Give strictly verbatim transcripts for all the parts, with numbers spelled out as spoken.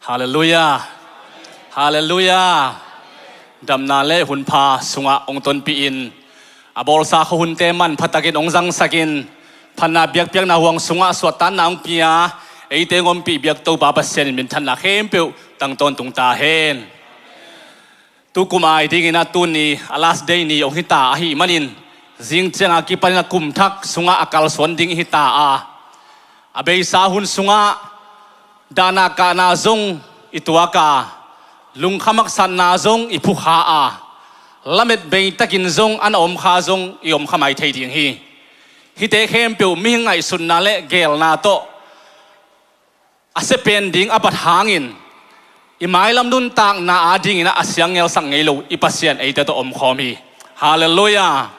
Halleluiah. Halleluiah. Damna le hunpha sungah hong tonpih in, a bawlsa khuahunte manpha takin hong zangsakin, phatna biakpiakna huang sungah suahtakna hong pia, eite hong ompih biak Topa Pasian in minthanna khempeuh tang tawntung ta hen. Tukum ai dingin a tuni a last day ni hong hita ahih manin, zing cianga kipanin a kum thak sungah a kalsuan ding i hita a, a beisa hun sungah dahna kahna zong i tuak a, lungkham haksatna zong i phukha a, lamet beitakin zong a na omkha zong i omkha mai thei ding hi. Hihte khempeuh mihing ngaihsutna le geelna tawh a sia pen ding a bat hangin, i mailam nuntakna a dingin a siang ngelsak ngei lo i Pasian eite tawh omkhawm hi. Halleluiah.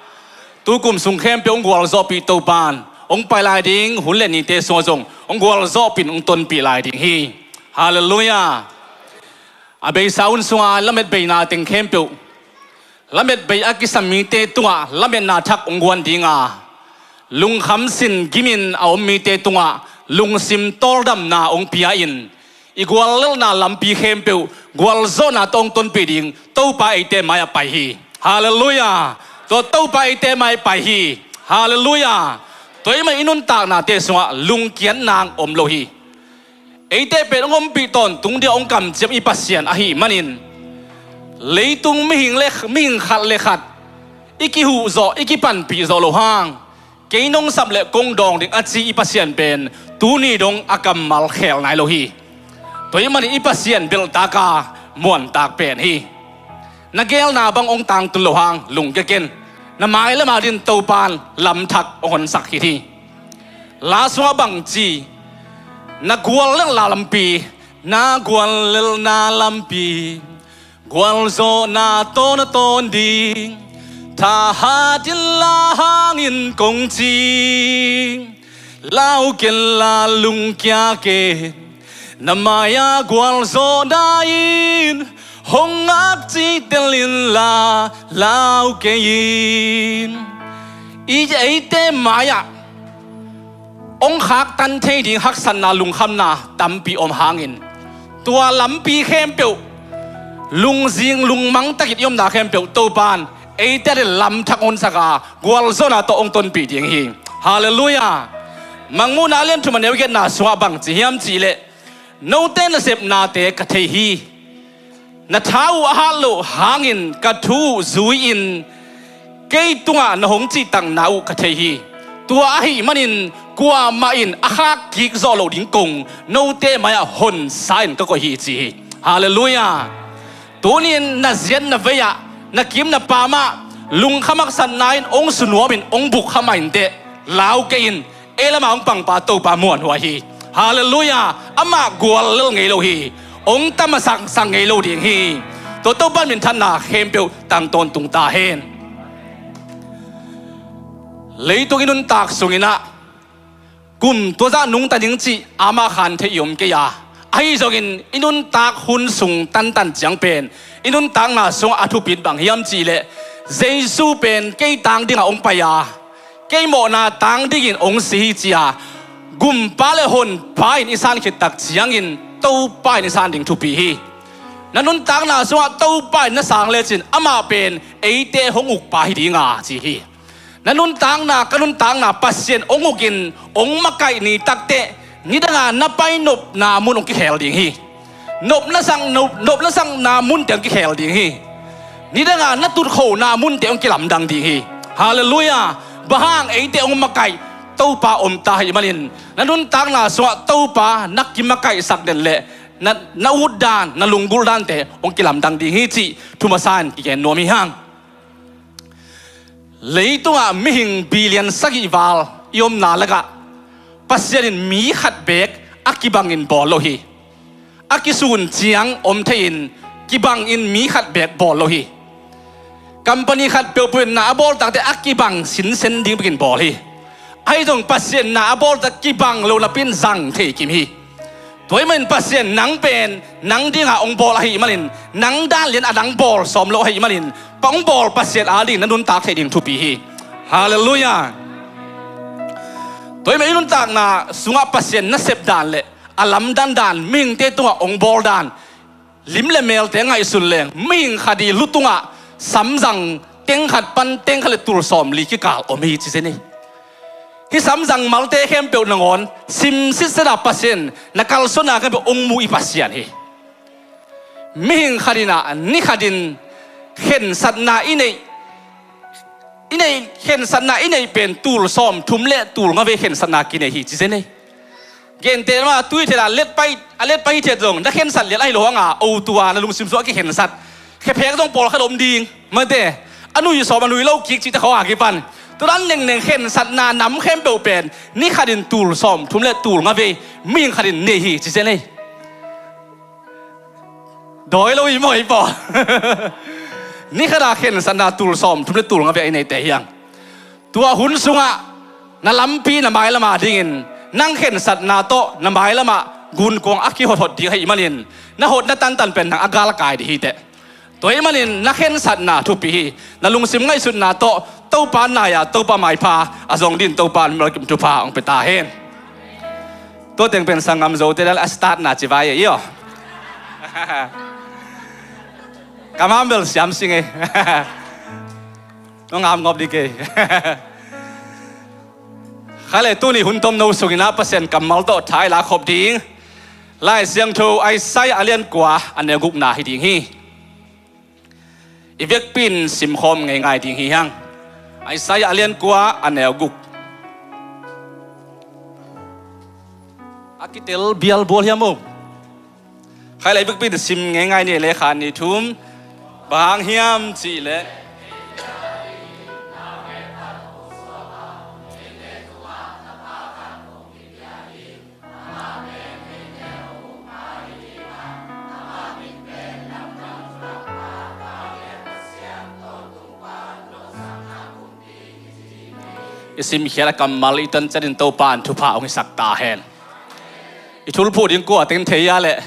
Tukum sung khempeuh hong gualzawhpih Topan hong pai lai ding, hun le nite sungah zong hong gualzawhpih in hong tonpih lai ding hi. Halleluiah. A beisa hun sunga lamet beina teng khempeuh, lamet bei a kisam mite tungah lametna thak hong guan ding a, lungkham sin gimin a om mite tungah lungsim tawldamna hong pia in, i guallelhna lampi khempeuh gualzawhna tawh hong tonpih ding Topa eite mai-ah pai hi. Halleluiah. Tua Topa eite mai pai hi. Halleluiah. Tua ahih manin i nuntaknate sungah lungkiatna om lo hi. Eite pen hong ompih tawntung dia hong kamciam i Pasian ahih manin, leitung mihing le, mihing khat le khat i kihuhzawh, i kipanpihzawh loh hang, kei nong sap le kong dawng ding a ci i Pasian pen tuni dong a kammal khel nai lo hi. Tua ahih manin i Pasian belhtak a muantak pen hi. Na geelna bang hong tangtun loh hang lungkia ken. Na mailam a dingin Topan lamthak hong honsak khit hi. La sungah bang ci, na guallelhna lampi, na guallelhna lampi, gualzawhna tawh na tawn ding, thahat inla hang in kong ci, lau kenla lungkia ken, na mai-ah gualzawhna in hong ngak cihtel inla lau kei in. I eite mai-ah hong khaktan thei ding haksatna lungkhamna tampi om hangin, tua lampi khempeuh lungzing lungmang takin i omna khempeuh Topan eite adingin lamthak honsak a, gualzawhna tawh hong tonpih ding hi. Halleluiah. Mangmuhna a lian thum a neu giatna sungah bang ci hiam cih leh, note nasepnate ka thei hi. Na tha uh a hat loh hangin ka thu uh zui-in kei tungah na hong cihtakna uh ka thei hi. Tua ahih manin kuamah in a khak kik zawh loh ding kong note mai-ah honsa in ka koih hi, ci hi. Halleluiah. Tuni-in na ziat na vei-ah, na kim na pam ah lungkham haksatna in hong sunuamin hong bukha mah inteh, lau kei in. Ei lamah hong pangpa Topa muanhuai hi. Halleluiah. Amah guallel ngei lo hi. Hong tam a sangsak ngei lo ding hi. Tua Topa minthanna khempeuh tang tawntung ta hen. Leitung i nuntak sungin ah kum tuazah nungta ding cih amah khan theih i om kei a, ahi zongin i nuntak hun sung tantan ciang pen i nuntakna sungah a thupit bang hiam cih leh, Jesu pen kei tang dingah hong pai a, kei mawhna tang dingin hong si hi, ci a, gumpa le honpa in i san khit tak ciangin Topa in i san ding thupi hi. Na nuntakna sungah Topa in na sang lecin amah pen eite hong ukpa hi ding a, ci hi. Na nuntakna, ka nuntakna Pasian hong ukin hong makaih ni takteh, nidanga na pai nopna mun hong kikhel ding hi. Nopna sang, nop, nopna sangna munte hong kikhel ding hi. Nidanga na tutkhona munte hong kilamdang ding hi. Halleluiah. Bang hang eite hong makaih Topa om ta ahih manin, na nuntakna sungah Topa na kimakaihsak den leh na, na utdan, na lunggulh dante hong kilamdang ding hi, cih thumasa in kigen nuam hi hang. Leitungah mihing billion sagih val i omna lakah Pasian in mi khat beek a kibangin bawl lo hi. A kisun ciang om thei-in kibangin mi khat beek bawl lo hi. Company khat peuhpeuh in na a bawl takteh a kibang sinsen ding bekin bawl hi. Ahi zong Pasian na a bawl tak kibang lo napi-in zang thei kim hi. Tua ahih manin Pasian nang pen nang dingah hong bawl ahih manin, nang dan lian a dang bawl sawm lo ahih manin, pa hong bawl Pasian ading na nuntak theih ding thupi hi. Halleluiah. Tua ahih manin i nuntakna sungah Pasian na sep dan le a lamdang dan, mihingte tungah hong bawl dan, lim le melte ngaihsun leng mihing khat i lu tungah samzang teng khat pan teng khat le tul sawmli kikal om hi ci zen hi. Hih samzang malte khempeuh nangawn sim sitset a Pasian na kalsuanna khempeuh hong mu i Pasian hi. Mihing khat in ah ni khat in khensatna i neih, i neih, khensatna i neih pen tul sawmthum le tul nga vei khensatna kinei hi ci zen hi. Genteh mah tui thei a let pai, a let pai hi thiat zong na khensat lian ahi lo hang a, o tua na lungsim sungah kikhensat khephek zong pawlkhat om ding mate, a nui sawm a nui lo kik cihte khawng a kipan tudan nengneng khensatna nam khempeuh pen ni khat in tul sawmthum le tul nga vei mihing khat in nei hi ci zen hi. Dawi lo i maw i paw? Ni khat a khensatna tul sawmthum le tul nga vei a i neite hi hang. Tua hun sungah na lampi na mailam a dingin nang khensatna tawh na mailam ah gunkuang a kihothot ding ahih manin na hotna tantan pen nang a galkai ding hi teh. Tua ahih manin na khensatna thupi hi. Na lungsim ngaihsutna tawh Topa nai-a Topa maipha a zong dingin Topa in mimal kim thupha hong pia ta hen. Tua teng pen sanggam Zote dan a startna ci vai e i aw. Ka mam bel siam sing e. Nong am ngop ding kei. Kha le tuni hun tomno sungin ah Pasian kammal tawh tha i la khop ding Lai Siangtho Isaiah a lian kua a neu gukna hi ding hi. I vekpi in simkhawm ngeingai ding hi hang. Isaiah a lian kua a neu guk. A kitel bial bual hiam o? Khai lai bikpi in sim ngeingai ni le khan ni thum. Bang hang hiam cih leh i simkhiat a kammal i tancianin Topa in thupha hong hisak ta hen. I thulphuh ding kua teng thei a leh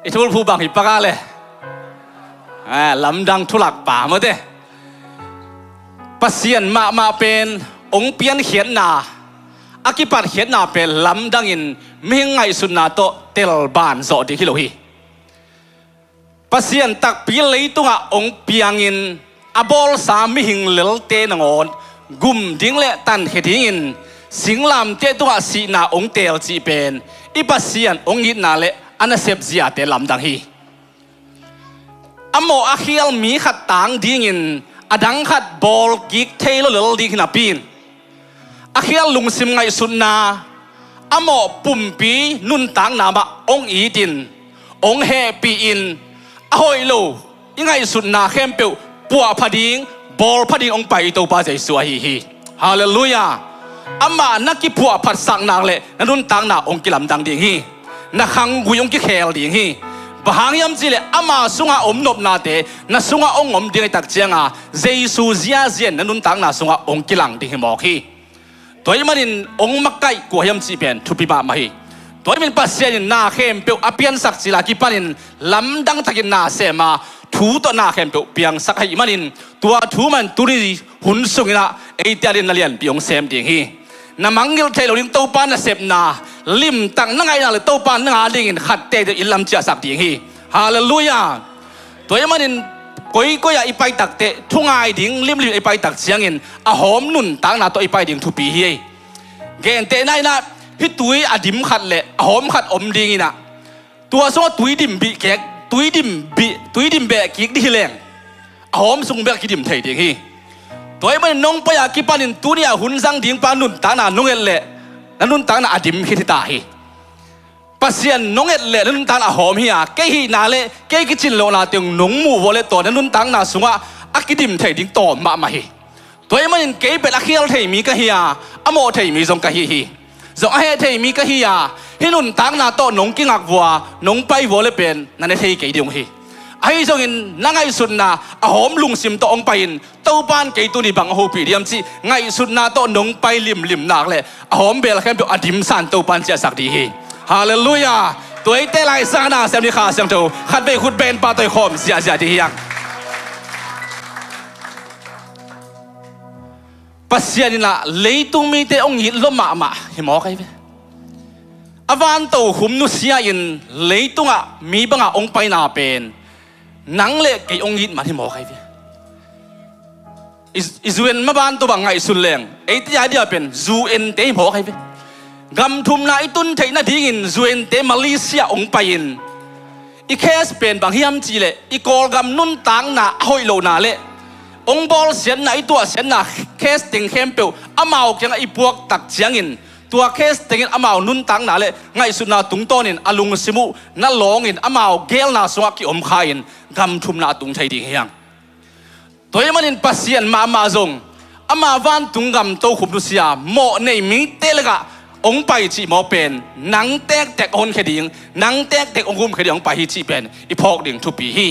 i thulphuh bang hi pak a leh lamdang thulak pa mawte. Pasian mahmah pen hong piankhiatna a kipatkhiatna pen lamdangin mihing ngaihsutna tawh telban zawh ding hi lo hi. Pasian takpi leitungah hong piangin a bawlsa mihing lelte nangawn gum ding le tankhia dingin singlamteh tungah sihna hong teel cih pen i Pasian hong itna le a nasep ziate lamdang hi. A mawh a khial mi khat tang dingin a dang khat bawl kik thei lo lel ding hi napi in a khial lungsim ngaihsutna a mawh pumpi nuntakna mah hong itin hong hehpihin a hoih lo i ngaihsutna khempeuh puahpha ding bawlpha ding hong pai i Topa Jesu ahi hi. Halleluiah. Amah na kipuahphatsak nak le na nuntakna hong kilamdang ding hi. Na khanggui hong kikhel ding hi. Bang hang hiam cih leh ama sungah om nopnate na sungah hong om ding ahih tak cianga Jesu ziazian na nuntakna sungah hong kilang ding hi mawk hi. Tua ahih manin hong makaih kua hiam cih pen thupi mahmah hi. Tua ahih manin Pasian in na khempeuh a piansak cil a kipanin lamdang takin na sem a thu tawh na khempeuh piangsak ahih manin tua thu man tuni hun sungin ah eite adingin na lianpi hong sem ding hi. Na mangngilh theih loh ding Topa nasepna limtak na ngaihna le Topa na ngah dingin khatte in lam ciahsak ding hi. Halleluiah. Tua ahih manin koikoi ah i pai takteh thungai ding limlim i pai tak ciangin a hawm nuntakna tawh i pai ding thupi hi. Gentehna in ah hih tui a dim khat le a hawm khat om dingin ah tua sungah tui dim bih kek, tui dim bih, tui dim beh kik ding hi leng a hawm sung bek kidim thei ding hi. Tua ahih manin nong pai a kipanin tuni a hun zang ding pa nuntakna nong et leh na nuntakna a dim khit hi ta hi. Pasian nong et leh na nuntakna a hawm hi a kei hihna le kei kicin lohna teng nong muh vua le tua na nuntakna sungah a kidim thei ding tawm mahmah hi. Tua ahih manin kei pen a khial thei mi ka hi a a mawh thei mi zong ka hi hi. Zong a heh thei mi ka hi a hih nuntakna tawh nong kingak vua nong pai vua le pen na ne thei kei ding hi. Ahi zongin na ngaihsutna a hawm lungsim tawh hong pai-in Topa in kei tuni bang a hopih diam cih ngaihsutna tawh nong pai limlim nak le a hawm bel khempeuh a dimsan Topa in ciahsak ding hi. Halleluiah. Tua ahih teh Lai Siangtho na sem ni Kha Siangtho khatvei khut beng pa tawh i khawm ziahziah ding hi hang. Pasian in ah leitung mite hong it lua mahmah hi mawk ahi ve. A van tokhom nusia-in leitungah mi bangah hong paina pen nang le kei hong it man hi mawk ahi ve. I, i zu en maban tawh bang ngaihsun leng, eite a dia pen zu ente hi mawk ahi ve. Gam thumna i tun theih nadingin zu ente Malaysia hong pai-in, i case pen bang hiam cihleh i Kawlgam nuntakna a hoih lohna le hong bawlsiatna, i tuahsiatna case teng khempeuh amau kiangah i puak tak ciangin, tua case tengin amau nuntakna le ngaihsutna tungtawnin a lungsim uh na lawngin amau geelna sungah ki-om kha-in gam thumna a tung thei ding hi hang. Tua ahih manin Pasian mahmah zong ama vantung gam tokhom nusia mawh nei mite lakah hong pai cih mawk pen nang tektek hong honkhia ding, nang tektek hong humkhia ding hong pai hi cih pen i phawk ding thupi hi.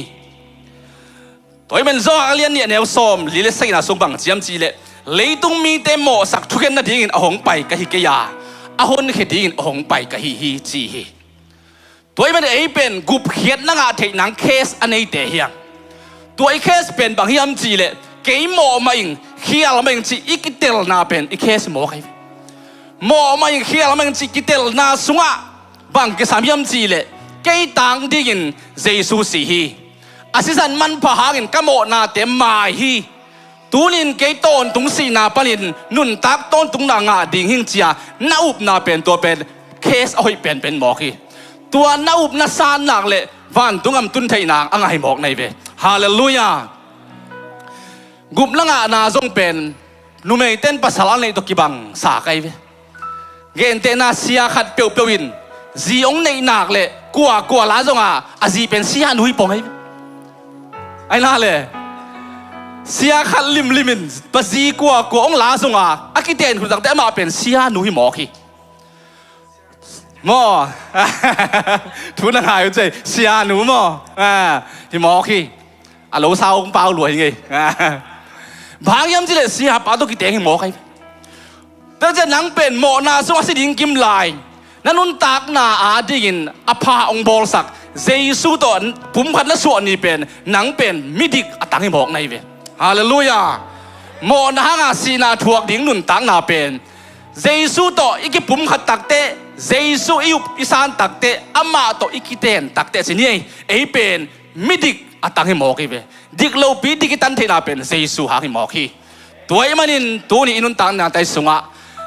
Tua ahih manin Johan a lian nih a neu sawmli le sagihna sung bang ci hiam cihleh, leitung mite mawhsak thukhen nadingin a hong pai ka hi kei a, a honkhia dingin a hong pai ka hi hi ci hi. Tua ahih manin ei pen gupkhiatna ngah theih nang case a neite hi hang. Tua i case pen bang hiam cihleh, kei mawh mah ing, khial mah ing cih i kitelna pen i case mawk ahi ve. Mawh mah ing, khial mah ing cih kitelna sungah bang kisam hiam cihleh, kei tang dingin Jesu si hi. A sisan manpha hangin ka mawhnate mai hi. Tunin kei tawntung sihna panin nuntak tawntungna ngah ding hing cia na upna pen, tua pen case a hoih penpen mawk hi. Tua na upna san nak le vantung gam tun theihna a ngai mawk na hi ve. Halleluiah. Gupna ngahna zong pen numeiten pasal a neih tawh kibang sa ka hi ve. Gentehna sia khat peuhpeuh in zi hong neih nak le kuakua la zong a, a zi pen sia nu hi pong ahi ve. Aina le sia khat limlim in pa zi kuakua hong la zong a, a kiten khut takte amah pen sia nu hi mawk hi. Maw? Thu na ngai uh cei, sia nu maw? Ah, hi mawk hi. A lo sau hong pau lua hi ngei. Bang hiam cihleh siapa tawh kiteng hi mawk ahi. Tua ciah nang pen mawhna sung a si ding kim lai, na nuntakna adingin a pha hong bawlsak Jesu tawh pumkhat na suah ni pen nang pen midik a tang hi mawk na hi ve. Halleluiah. Mawhna hanga sihna thuak ding nuntakna pen Jesu tawh i kipumkhat takteh, Jesu i up i san takteh, amah tawh i kiten takteh ci ni ei. Ei pen midik a tang hi mawk hi ve. Dik lopi dik i tan theihna pen Jesu hang hi mawk hi. Tua ahih manin tuni i nuntakna tai sungah,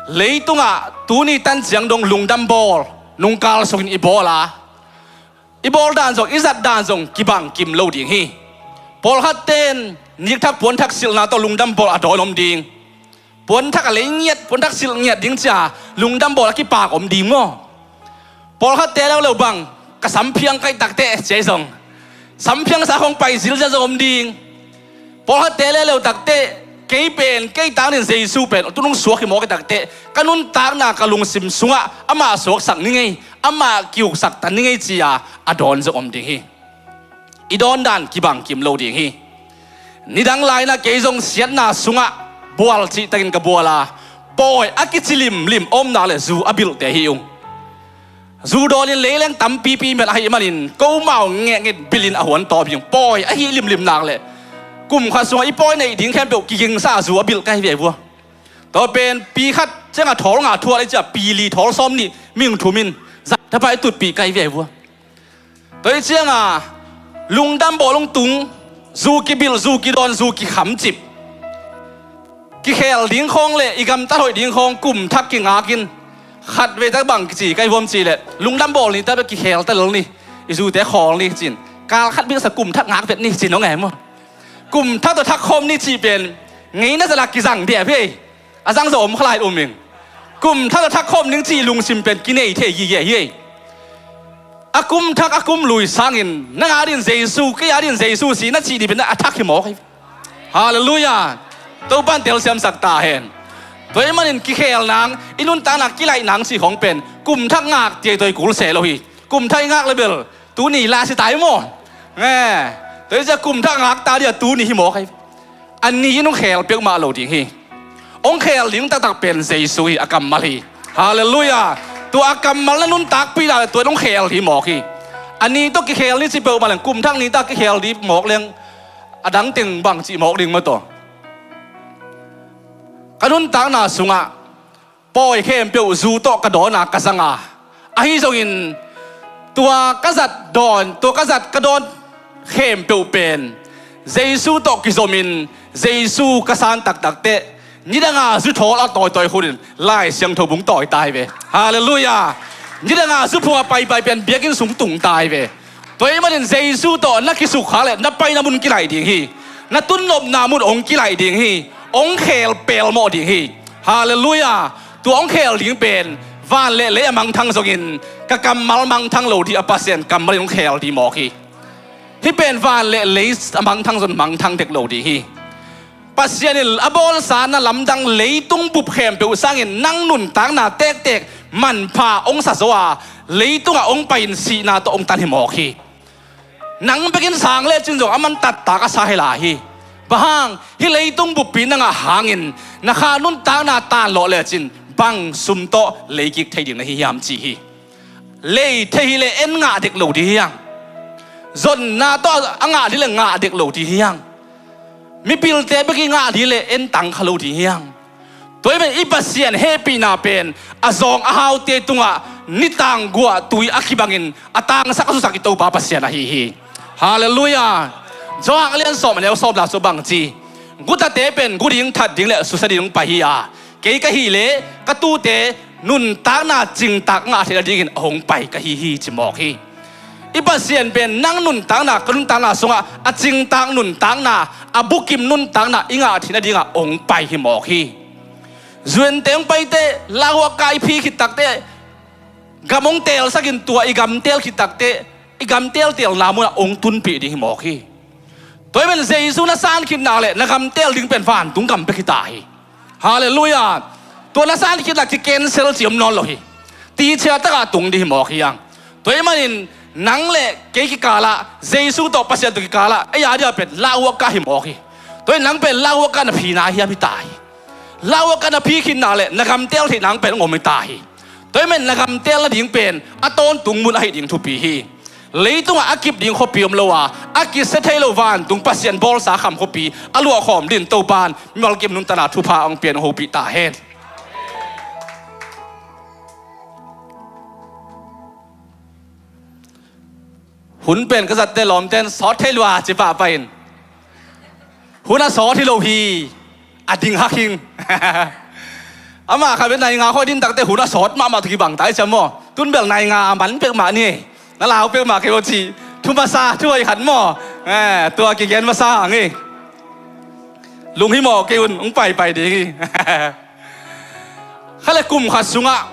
leitungah tuni tan ciang dong lungdam bawl nungkal sungin i bawl a, i bawl dan zong, i zat dan zong kibang kim lo ding hi. Pawlkhatte in nikthak puanthak silhna tawh lungdam bawl a dawn om ding. Puanthak a lei ngiat, puanthak silh ngiat ding cia lungdam bawl a kipak om ding maw? Pawlkhatte leuleu bang, ka samphiang kaih takteh cia zong, samphiang sa khong pai zilzial zong om ding. Pawlkhatte leuleu takteh, kei pen, kei tang dingin Jesu pen tu nung suak hi mawk hi takteh, ka nuntakna ka lungsim sungah amah suaksak ni ngei, amah kiuksak ta ni ngei cia a dawn zong om ding hi. I dawn dan kibang kim lo ding hi. Nidang laina kei zong siatna sungah bual cihtakin ka bual a, pawi a kici limlim omna le zu a bilhte hi ung. Zu dawnin leileng tampipi met ahih manin komau ngekngit bilhin a huan tawp hi ung. Pawi ahi limlim nak le kum khat sungah i pawi neih ding khempeuh kigingsa a zu a bilh ka hi ve vua. Tua pen pi khat ciangah thawl nga thuah le ciah pi li thawl sawm nih ming thumin zai thapai tutpih ka hi ve vua. Tua hi cianga lungdam bawl hong tung, zu kibilh, zu kidawn, zu kikhamcip. Kikhel ding khawng le i gamtat hoih ding khawng kum thak kingakin khat veitak bang kici ka hi vuam cihleh lungdam bawl ni ta bek kikhel ta lel ni, i zute khawl ni cin. Kal khat biksa kum thak ngak vet ni cin hong em maw? Kum thak tawh thak khawm ni cih pen ngeina zala kizang diah hi. A zang zo om khalai um ing. Kum thak a thak khawm ding cih lungsim pen kinei thei gige hi. A kum thak a kum lui sangin nang adin Jesu, kei adin Jesu si na cih dih pen a thak hi mawk hi. Halleluiah. Topan telsiamsak ta hen. Tua ahih manin kikhel nang, i nuntakna kilaih nang cih khawng pen kum thak ngak tiai tua i kul se lo hi. Kum thak i ngak le bel tuni la si tai maw? Nge. Tua hi ciah kum thak ngak ta dih a tuni hi mawk hi. A ni in hong khel peuhmah lo ding hi. Hong khel ding taktak pen Jesu hi, a kammal hi. Halleluiah. Tua a kammal na nuntakpih nak le tua in hong khel hi mawk hi. A ni tawh kikhel ni ci peuhmah leng kum thak ni tawh kikhel dih mawk leng a dang teng bang cih mawk ding maw taw? Ka nuntakna sungah pawi khempeuh zu tawh ka dawn a ka zang a, Ahi zongin tua ka zat dawn, tua ka zat ka dawn khempeuh pen Jesu tawh kizomin Jesu ka san taktak teh nidanga zuthawl a tawitawi hunin Lai Siangtho bung tawi tai ve. Halleluiah. Nidanga zuphung a paipai pen biakinn sung tung tai ve. Tua ahih manin Jesu tawh na kisukkhak leh na paina mun kilaih ding hi. Na tunnopna mun hong kilaih ding hi. Hong khel pelmawh ding hi. Halleluiah. Tua hong khel ding pen van le lei a mangthang zongin ka kammal mangthang lo ding a Pasian kammal in hong khel ding mawk hi. Hih pen van le lei a mangthang zong mangthang dek lo ding hi. Pasian in a bawlsa na lamdang leitung bup khempeuh sangin nang nuntakna tektek manpha hong sa zo a, leitungah hong pai-in sihna tawh hong tan hi mawk hi. Nang bekin sang lecin zong aman tatta ka sa hi lai hi. Bang hang, hih leitung buppi na ngah hangin na kha nuntakna tanlawh lecin bang sum tawh leikik thei ding na hi hiam ci hi. Lei thei hileh en ngah dek lo ding hi hang. Zonna tawh a ngah ding leh ngah dek lo ding hi hang. Mipilte bek i ngah ding leh en tang kha lo ding hi hang. Tua ahih manin i Pasian hehpihna pen a zawng a haute tungah nitang guah tui a kibangin a tangsak a susak i Topa Pasian ahi hi. Halleluiah. Johan a lian sawm a neu sawmna sung bang ci? Gutate pen gu ding, that ding le susia ding hong pai hi a, kei ka hih leh ka tuute nuntakna cingtak ngah theih nadingin a hong pai ka hi hi ci mawk hi. I Pasian pen nang nuntakna, ka nuntakna sungah a cingtak nuntakna, a bukim nuntakna i ngah theih nadingah hong pai hi mawk hi. U N te hong pai teh, lauhuaka i phi khit tak teh, gam hong teelsakin tua i gam teel khit tak teh i gam teelteelna munah hong tunpih ding hi mawk hi. Tua ahih manin Jesu na san khit nak leh na gam teel ding pen vantung gam bek hi ta hi. Halleluiah. Tua na san khit nak ki cancel ci om nawn lo hi. Tichia takah tung ding hi mawk hi hang. Tua ahih manin nang le kei kikalah, Jesu tawh Pasian tawh kikalah ei a dia pen lauhuaka hi mawk hi. Tua ahih manin nang pen lauhuaka na phina hiam hi ta hi. Lauhuaka na phi khit nak leh na gam teel theih nang pen hong om hi ta hi. Tua ahih manin na gam teel nading pen a tawntung mun ahi ding thupi hi. Leitungah a kip ding khuapi om lo a, a kisia thei lo vantung Pasian bawlsa kham khuapi a luahkhawm dingin Topa'n mimal kim nuntakna thupha hong pia in hong hopih ta hen. Hun pen ka zatte lawmte'n sawt thei lua ci pahpah in. Hun a sawt hi lo hi. A ding hak hing. Amah khat bel nai nga khawng a din tak teh hun a sawt mahmah tawh kibang ta hi ciam maw? Tun bel nai nga a man pek mah ni. Na lau pek mah kei aw ci. Thu masa, thu hoih khat maw? Eh, tua kigen masa hang hi. Lunghimawh kei un, hong paipai ding hi. Kha le kum khat sungah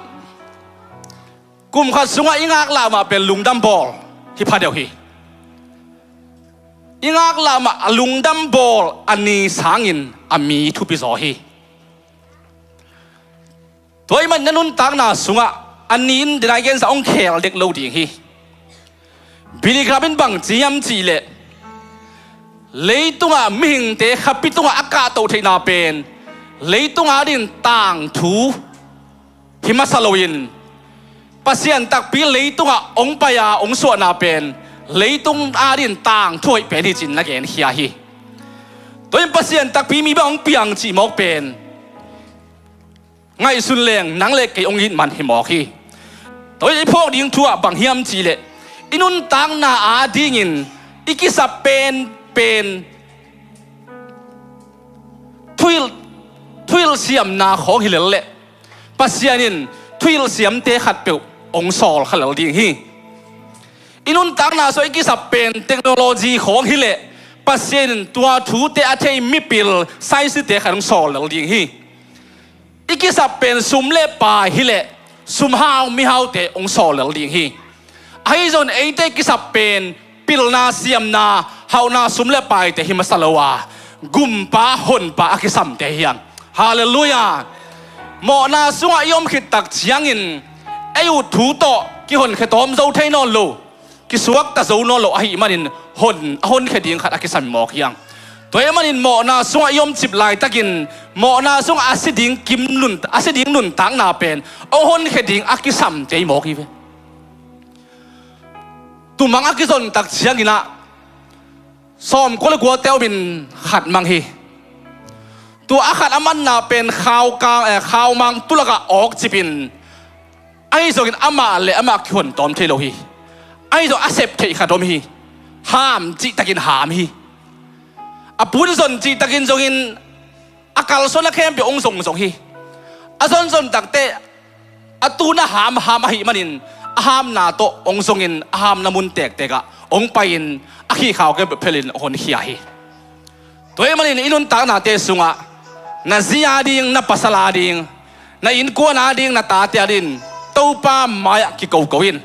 Kum khat sungah i ngaklah mah pen lungdam bawl hi pha deuh hi. I ngaklah mah a lungdam bawl a ni sangin a mi thupi zaw hi. Tua ahih manin na nuntakna sungah a ni in dena i gensa hong khel dek lo ding hi. Billy Graham in bang ci hiam cih leh, leitungah mihingte khapi tungah a kahtoh theihna pen leitung adingin tangthu hi masa loin, Pasian takpi leitungah hong pai-a hong suahna pen leitung adingin tangthu hoih pen hi ci-in na genkhia hi. Tua in Pasian takpi mi bang hong piang cih mawk pen ngaihsun leng nang le kei hong it man hi mawk hi. Tua in i phawk ding thu ah bang hiam cih leh, i nuntakna adingin i kisap penpen thuhilh, thuhilh siamna khawng hi lel leh, Pasian in thuhilh siamte khatpeuh hong sawl kha lel ding hi. I nuntakna sungah i kisap pen technology khawng hi leh, Pasian in tua thute a thei mipil science-te khat hong sawl lel ding hi. I kisap pen sum le pai hi leh, sum hau mi haute hong sawl lel ding hi. Ahi zongin eite kisap pen pilna, siamna, hauhna, sum le paite hi masa lo a, gumpa honpa a kisamte hi hang. Halleluiah. Mawhna sungah i om khit tak ciangin ei uh thu tawh kihonkhia tawm zo thei nawn lo, kisuakta zo nawn lo ahih manin hon, a honkhia ding khat a kisam mawk hi hang. Tua ahih manin mawhna sungah i omcip laitakin mawhna sungah a si ding kim nun, a si ding nuntakna pen hong honkhia ding a kisamte hi mawk hi ve. Tumang a kizon tak ciangin ah sawmkua le kuate om in khat mang hi. Tua a khat a manna pen khau kang, eh, khaumang tulakah awkcip in Ahi zongin amah le amah kihon tawm thei lo hi. Ahi zong a sep theih khat om hi. Ham cihtakin ham hi. A pun zon cihtakin zongin a kalsuanna khempeuh hong zongzong hi. A zonzon takteh a tun a hamham ahih manin a hamna tawh hong zongin a hamna mun tektek ah hong pai-in a khihkhau khempeuh phelin hong honkhia hi. Tua ahih manin i nuntaknate sungah na zi a ding, na pasal a ding, na innkuan a ding, na tate a ding Topa mai-ah kikoko in.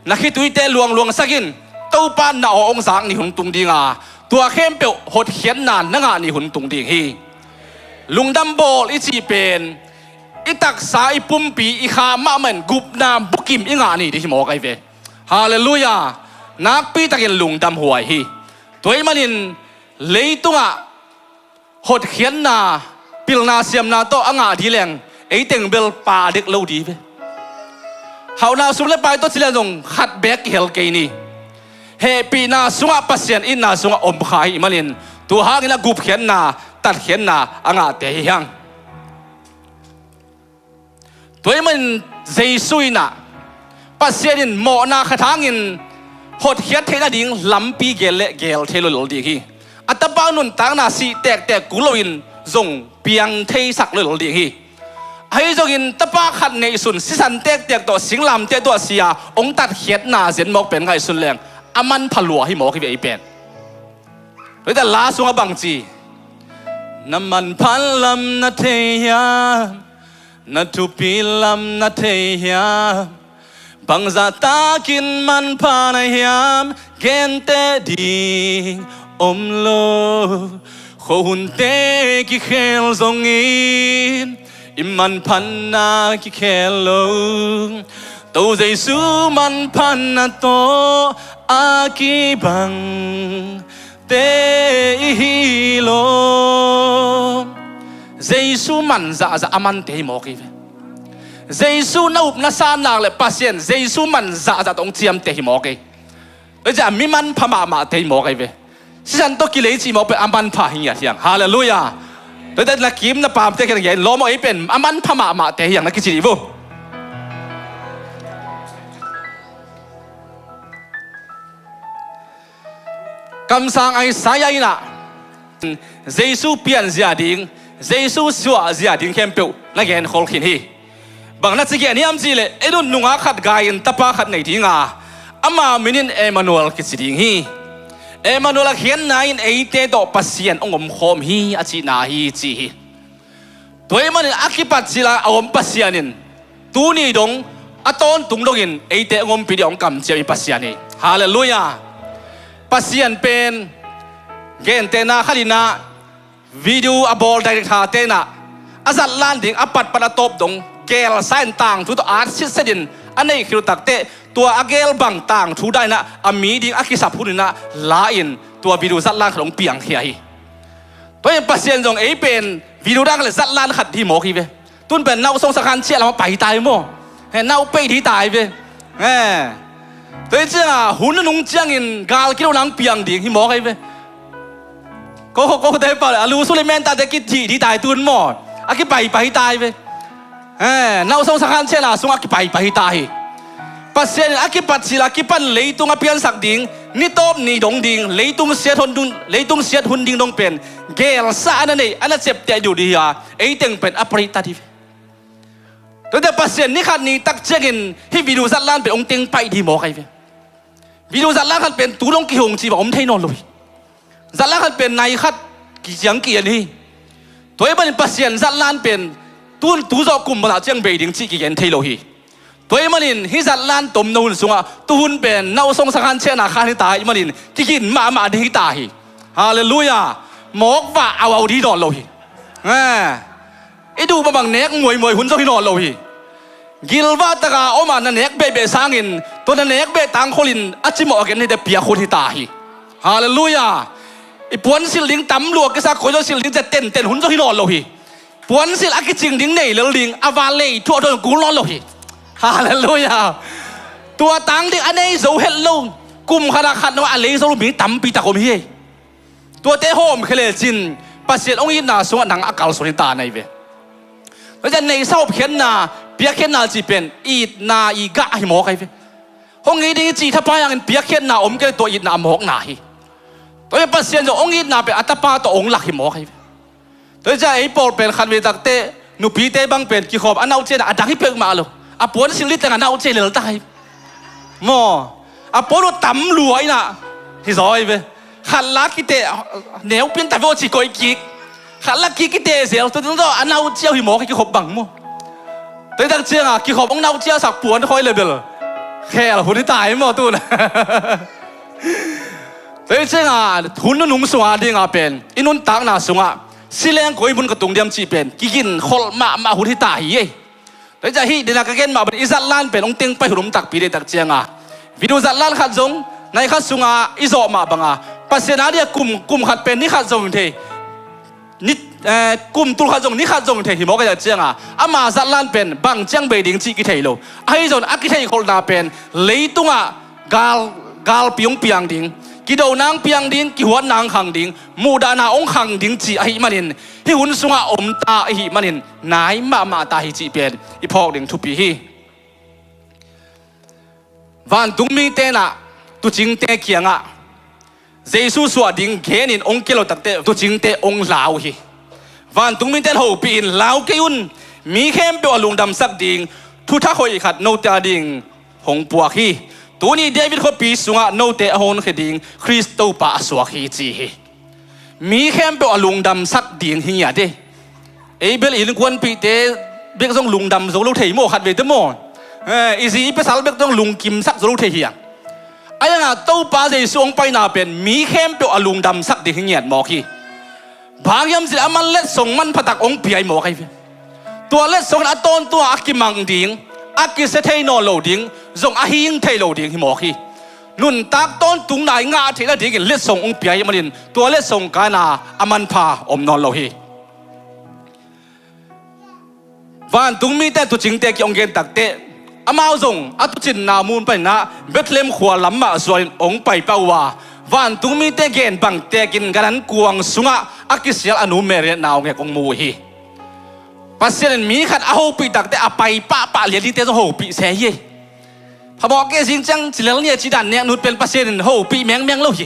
Na khituite luangluang sak in. Topa na aw hong zak ni hun tung ding a, tua khempeuh hotkhiatna na ngah ni hun tung ding hi. Lungdam bawl i cih pen i taksa, i pumpi, i kha mahmah in gupna bukim i ngah ni ding hi mawk ahi ve. Halleluiah. Nakpitakin lungdam huai hi. Tua ahih manin leitungah hotkhiatna, pilna siamna tawh a ngah ding leng ei teng bel pha dek lo ding hi ve. Hauhna sum le pai tawh ci lian zong khat beek kihel kei ni. Hehpihna sungah, Pasian itna sungah om kha ahih manin tua hangin a gupkhiatna, tatkhiatna a ngahte hi hang. Tua ahih manin Jesu in ah, Pasian in mawhna khat hangin hotkhiat theih nading lampi geel le geel thei lolol ding hi. A Tapa nuntakna sih tektek kul loin zong piang theisak lolol ding hi. Ahi zongin Tapa khat neihsun sisan tektek tawh singlamteh tuahsia hong tatkhiatna zen mawk pen ngaihsun leng a manpha lua hi mawk hi ve ei pen. Tua hi ta la sungah bang ci? Na manpha lam na thei hiam? Na thupi lam na thei hiam? Bangzah takin manpha na hiam? Genteh ding om lo. Khuahunte kikhel zongin i manphatna kikhel lo. To Jesu manphatna tawh a kibang te i hi lo. Jesu man zahzah a mante hi mawk hi ve. Jesu na up na san nak le Pasian Jesu man zahzah tawh hong ciamte hi mawk hi. Tua ciah mi manpha mahmahte hi mawk hi ve. Sisan tawh kilei cih mawk pen a manpha hi ngiat hiang. Halleluiah. Tua ciah na kim na pamte kiang gen lawm aw, ei pen a manpha mahmahte hiang na kici dih vo. Kamsang Isaiah in ah Jesu pianzia ding, Jesu suahzia ding khempeuh na genkhol khin hi. Bang na ci gen hiam cihleh, ei nunung a khat gai-in tapa khat nei ding a, ama min in Emmanuel kici ding hi. Emmanuel a khiatna in eite tawh Pasian hong omkhawm hi a cihna hi ci hi. Tua ahih manin a kipat cil a a om Pasian in tuni dong, a tawntung dongin eite hong ompih ding a hong kamciam hi Pasian hi. Halleluiah. Pasian pen gentehna khat in ah video a bawl director-te in ah a zatlan ding a patpat a tawp dong geelsa in tangthu tawh at sitset in a neih khit uh takteh tua a geel bang tangthu dan in ah a mi ding a kisap hun in ah la-in tua video zatlan khat hong piangkhia hi. Tua in Pasian zong ei pen video dan khat le zatlan khat hi mawk hi ve. Tun pen nausong sakhan ciah lamah pai ta hi maw? He, nau pei dih ta hi ve. He. Tua hi ciangah hun a nung ciangin gal kilo nang piang ding hi mawk hi ve. Ko ko ko te pa a lu su le men ta te kithih dih ta hi tun maw? A kipaipai hi ta hi ve. He, nausong sakhan ciah la sungah a kipaipai hi ta hi. Pasian in a kipat cil a kipan leitung a piansak ding, ni tawp ni dong ding, leitung siat hun ding, leitung siat hun ding dong pen geelsa a na neih, a na ciapteh dih uh dih hi a, ei teng pen a paritat hi. Tuate Pasian ni khat ni tak ciangin hih video zatlan pen hong teng paih dih mawk ahi ve. Video zatlan khat pen tu dong kihong cih bang om thei nawn lo hi. Zatlan khat pen nai khat kiciang ki-en hi. Tua ahih manin Pasian zatlan pen tun tu zawh kum bangzah ciang bei ding cih kigen thei lo hi. Tua ahih manin hih zatlan tomno hun sungah tuhun pen nausong sakhan ciahna khan hi ta ahih manin kigin mahmah ding hi ta hi. Halleluiah. Mawk vah auau dih nawn lo hi. Eh. I duh mahmah nek muaimuai hun zong hi nawn lo hi. Gilvah taka om a na nek behbeh sangin tua na nek beh tangkholin a cimawh a gen hite piak hun hi ta hi. Halleluiah. I puan silh ding tam lua kisa koi zong silh ding cia tenten hun zong hi nawn lo hi. Puan silh a kicing ding nei lel ding a va lei thuah thuah kul nawn lo hi. Halleluiah. Tua tang ding a nei zo het lo. Kum khat a khat lo a lei zo lo mi tampi tak om hi. Tuate hawmkhia lecin Pasian hong itna sungah nang a kalsuan hi ta na hi ve. Tua ciah neihsa hopkhiatna Piakkhiatna cih pen itna i gah hi mawk ahi ve. Hong it ding i cih thapai hangin piakkhiatna om kei leh tua itna a mawkna hi. Tua hi Pasian zong hong itna pen a tapa tawh hong lak hi mawk ahi ve. Tua hi ciah ei pawl pen khatvei takteh nupite bang pen kikhawm a nau ciahna a dang hi peuhmah lo. A puan silh ding teng a nau ciah lel ta hi. Maw, a puan uh tam lua inah hi zaw hi ve. Khat la kiteh neu pian ta ve aw ci koih kik. Khat la kik kiteh zel tua tungtaw a nau ciah uh hi mawk hi kikhop bang maw. Tua hi tak cianga kikhop hong nau ciahsak puan khawi le bel khel hun hi ta hi maw tun. Tua hi cianga hun nunung sunga dinga pen i nuntakna sungah sileng koi mun ka tung diam cih pen kigin kholh mahmah hun hi ta hi ei. Tua hi ciah hih dena ka gen mah bang i zatlan pen hong teng pai hun um takpi dei tak cianga video zatlan khat zong nai khat sunga i zawh mah banga Pasian a dia kum, kum khat pen ni khat zong thei ni, eh, kum tul khat zong ni khat zong thei hi mawk ahi tak cianga ama zatlan pen bang ciang bei ding cih kithei lo. Ahi zong a kithei kholhna pen leitungah gal, galpi hong piang ding, kidona hong piang ding, kihuatna hong khang ding, muhdahna hong khang ding cih ahih manin hih hun sungah omta ahih manin nai mahmah ta hi cih pen i phawk ding thupi hi. Vantungmi tenah tuucingte kiangah Jesu suah ding genin hong kia lo takteh tuucingte hong lau hi. Vantungmi ten hopih in lau kei un, mi khempeuh a lungdamsak ding thutha hoih khat note a ding hong puak hi. Tuni David khuapi sungah note a honkhia ding Khrist Topa a suak hi ci hi. Mi khempeuh a lungdamsak ding hi ngiat hi. Ei bel i innkuanpihte bek zong lungdam zo lo thei maw khatveite maw. Eh, i zi i pasal bek zong lungkimsak zo lo thei hi a. Ahi hangah Topa Jesu hong paina pen mi khempeuh a lungdamsak ding hi ngiat mawk hi. Bang hiam cih leh aman letsong manphatak hong pia hi mawk ahi ve. Tua letsong in a tawntung a kimang ding, a kisia thei nawn lo ding, zong a hing thei lo ding hi mawk hi. Nuntak tawntungna i ngah theih nadingin letsong hong pia hi manin tua letsong kana a manpha om nawn lo hi. Vantungmite tuucingte kiang hong gen takteh amau zong a tuucinna mun paninah Bethlehem khua lam mah zualin hong pai pah uh a, vantungmite gen bang tekin gan an kuang sungah a kisial a nu Mary le nau ngek hong mu uh hi. Pasian in mi khat a hopih takteh a pai pahpah lian dingte zong hopih se hi. Phamawh kei zing ciang ci lel ni a ci dan nek nut pen Pasian in hopih mengmeng lo hi.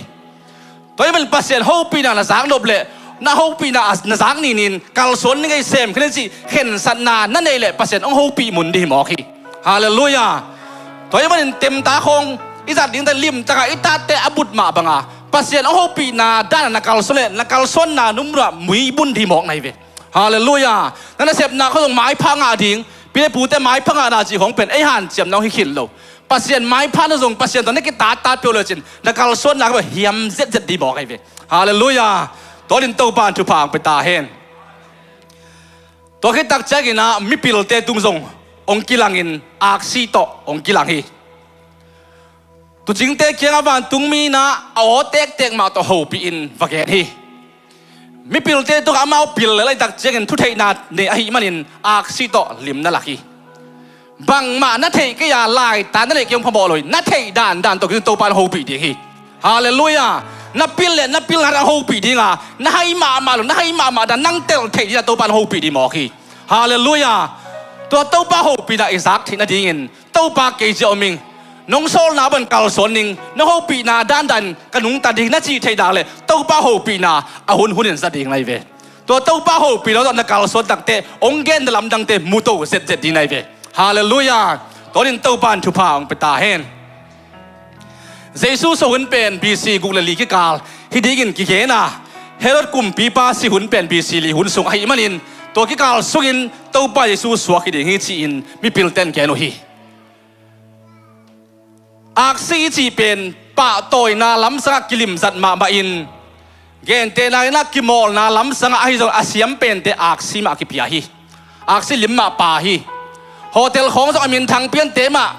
Tua hi pen Pasian hopihna na zak nop leh na hopihna a na zak ninin kalsuan ni ngei sem khin cih khensatna na neih leh Pasian hong hopih mun ding hi mawk hi. Halleluiah. Tua hi manin temta khawng i zat dingte limtakah i tatte a but mah banga Pasian hong hopihna dana na kalsuan leh na kalsuanna numrah muibun ding hi mawk na hi ve. Halleluiah. Na nasepna khawng zong maipha ngah ding, pi le pute maipha ngahna cih khawng pen ei hanciamna hong hi khin lo. Pasian maipha na zong Pasian tawh na kitattat peuh lecin na kalsuanna khawng hiam zetzet ding mawk ahi ve. Halleluiah. Tua in Topa in thupha hong pia ta hen. Tua khit tak cianginah mipilte tung zong hong kilangin aksi tawh hong kilang hi. Tuucingte kiangah vantungmi inah a aw tektek mah tawh hopihin va gen hi. Mipilte tungah amau pil lel ahih tak ciangin thutheihna nei ahih manin aksi tawh lim na lak hi. Bangmah na theih kei a laitan na neih kei hong phamawh lo hi. Na theih dandan tawh kizui Topa in hopih ding hi. Halleluiah. Na pil le na pil ngat a hopih dinga na hai mahmah lo na hai mahmah dan nang telh theih dinga Topa in hopih ding mawk hi. Halleluiah. Tua Topa hopihna i zak theih nadingin Topa kei zia om ing. Nong sawlna bang kalsuan ning, nong hopihna dandan ka nungta ding na cih theih dak leh Topa hopihna a hunhunin za ding na hi ve. Tua Topa hopihna tawh na kalsuan takteh hong gen na lamdangte muto zetzet ding na hi ve. Halleluiah. Tua in Topa in thupha hong pia ta hen. Jesu suah hun pen B C guk le li kikal hi dingin kigen a, Herod kumpipa si hun pen B C li hun sung ahih manin tua kikal sungin Topa Jesu suak hi ding hi ci-in mipilten gen uh hi. Aksi i cih pen pahtawina lamsangah kilimzat mahmah in, gentehna inah kimawlna lamsangah ahi zong a siam pente aksi mah kipia hi. Aksi lim mah pa hi. Hotel khawng zong a minthang piante mah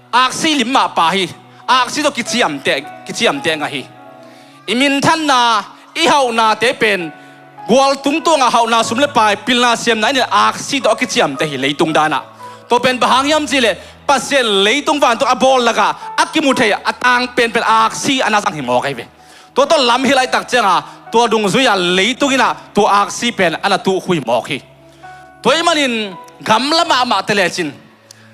aksi lim mah pa hi. Aksi tawh kiciamteh, kiciamteh ngah hi. I minthanna, i hauhnate pen gual tungtuangah hauhna sum le pai pilna siamna in aksi tawh a kiciamteh hi leitung danah. Tua pen bang hang hiam cihleh Pasian leitung vantung a bawl lakah a kimu thei a tang penpen aksi a na zang hi mawk ahi ve. Tua tawh lam hilh ahih tak cianga tua dungzui-a leitung inah tua aksi pen a na tuh khui mawk hi. Tua ahih manin gamla mahmah te lecin,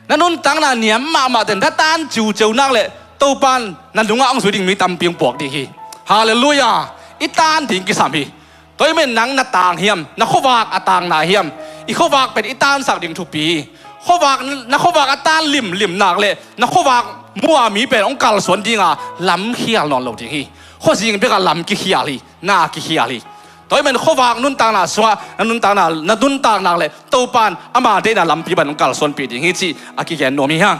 na nuntakna niam mahmah te na tan ciuceu nak le Topan na nungah hong zui ding mi tampi hong puak ding hi. Halleluiah. I tan ding kisam hi. Tua ahih manin nang na tang hiam? Na khuavak a tang nai hiam? I khuavak pen i tansak ding thupi hi. Khuavak, na khuavak a tan limlim nak le na khuavak mua mi pen hong kalsuan dinga lam khial nawn lo ding hi. Khuazing bekah lam kikhial hi. Na kikhial hi. Tua ahih manin khuavak nuntakna sungah na nuntakna, na nuntak nak le Topan ama deihna lampi bang hong kalsuanpih ding hi cih a kigen nuam hi hang.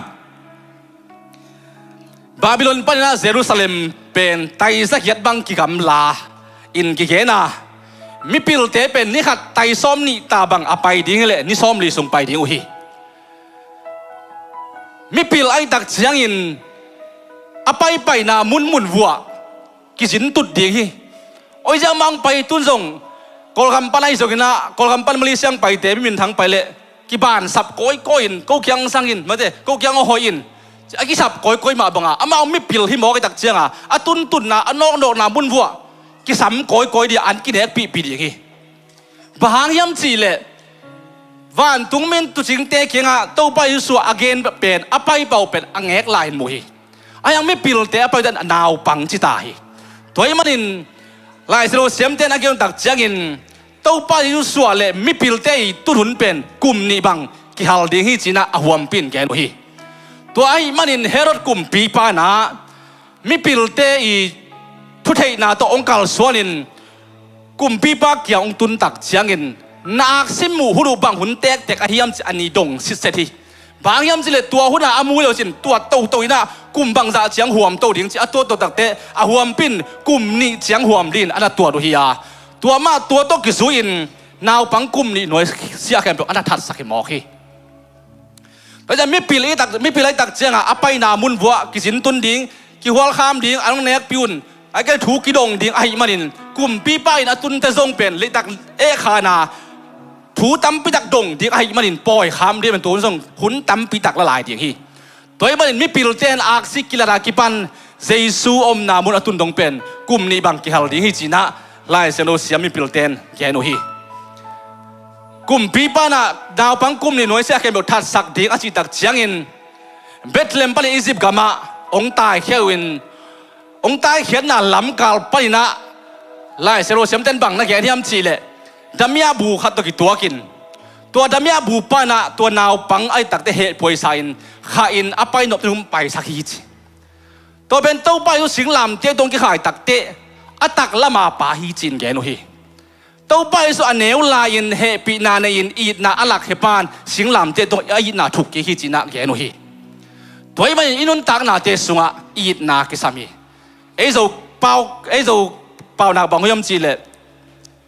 Babylon panin ah Jerusalem pen tai zagiat bang kigamla in kigen a, mipilte pen ni khat tai sawmnih ta bang a pai ding hi leh ni sawmli sung pai ding uh hi. Mipil ahih tak ciangin a paipaina munmun vuah kizintut ding hi. Oi, ziah mah hong pai tun zong Kawlgam pan ahi zongin ah, Kawlgam pan Malaysia hong paite mi minthang pai leh kibansap kawikawi in, ko kiang sang in, mate, ko kiang aw hoih in, a kisap kawikawi mah banga amau mipil hi mawk ahih tak cianga a tuntunna, a nawknawkna mun vuah kisam kawikawi dia an kinekpihpih ding hi. Bang hang hiam cihleh vantung min tuucingte kiangah Topa Jesuh a gen pen a paipau pen a ngek lai in mu hi. Ahi hang mipilte a pai uh ten a naupang ci ta hi. Tua ahih manin Lai Siangtho siamte in a gen uh tak ciangin Topa Jesuh le mipilte i tuthun pen kum nih bang kihal ding hi ci-in ah a huampi in gen uh hi. Tua ahih manin Herod kumpipa in ah mipilte i thutheihna tawh hong kalsuanin kumpipa kiang hong tun tak ciangin na aksi muh hun uh bang hun tektek ahi hiam ci a ni dong sitset hi. Bang hang hiam cihleh tua hunah a mu lo cin tuat toto in ah kum bangzah ciang huam to ding ci a tuat to takteh a huampi in kum nih ciang huam dingin a na tuat uh hi a, tua mah tua tawh kizui-in naupang kum nih nuai siah khempeuh a na thatsak hi mawk hi. Tua ciang mipil i tak, mipil ahih tak cianga a paina mun vuah kizintun ding, kihualkham ding, an hong nekpih un, a kei thu kidong ding ahih manin kumpipa in a tunte zong pen leitak ekhana thu tampitak dong ding ahih manin pawikham ding pen tun zong hun tampitak la lai ding hi. Tua ahih manin mipilte in aksi kilat a kipan Jesu omna mun a tun dong pen kum nih bang kihal ding hi ci-in ah Lai Siangtho siam mipilte in gen uh hi. Kumpipa in ah naupang kum nih nuai siah khempeuh thatsak ding a cih tak ciangin Bethlehem panin Egypt gamah hong taikhia uh in, hong taikhiatna lamkal panin ah Lai Siangtho siamte in bang na gen hiam cihleh damiah bu khat tawh kituakin tua damiah bu pan ah tua naupang ahih takteh hehphuaisa in khahin a pai nop ding hong paisak hi ci. Tua pen Topa Jesuh singlamteh tungah hong kikhai takteh a taklam a pa hi ci-in gen uh hi. Topa Jesuh a neu lai-in hehpihna nei-in itna a lakkhia pan singlamteh tungah a itna thuk kik hi ci-in ah gen uh hi. Tua ahih manin i nuntaknate sungah itna kisam hi. Ei Zo pau, ei Zo paunak bang hiam cihleh